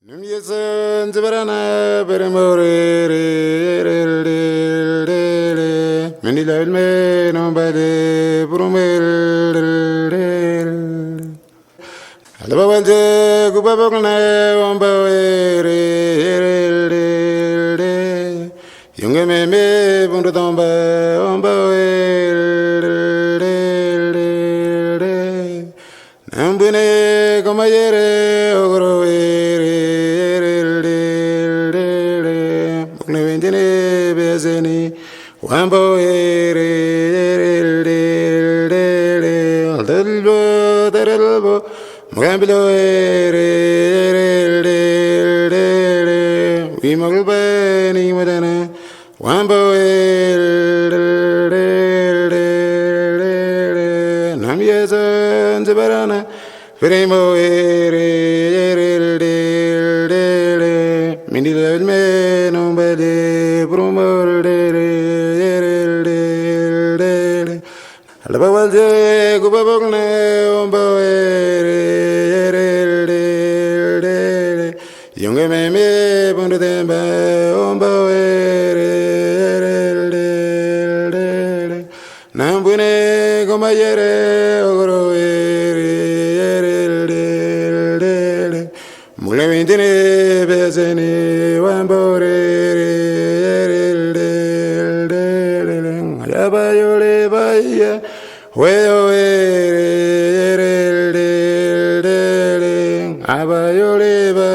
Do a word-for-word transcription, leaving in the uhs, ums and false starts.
Num Yesu nzibarana beremorere, mendila ilme nombale burumere. Alaba wanje kubabokna omba were. Yunge meme bundu tomba omba were. Nambune komayere ogoro were. Mukne wendine bezeni. Wambo ere, ere, ere, ere, ere, aldelbo, terelbo, mugambilo ere, ere, ere, ere, ere, wimagulbani madana, wambo ere, ere, ere, ere, ere, nam Yesu nzibarana, Primo ere, ere, ere, ere, ere. Mindila ilme nombale, primo ere, ere, ere, ere, ere. Alaba walje kuba bogne, omba ere, ere, ere, ere, ere. Yunge meme bundu temba, omba ere, ere, ere, ere, ere. Nambune komayere ogoro ere, ere, ere, ere, ere. Mule windine bezeni wambore ere, ere, ere, ere, ere. Yabayole baya, weyo ere, ere, ere, ere, ere. Abayole ba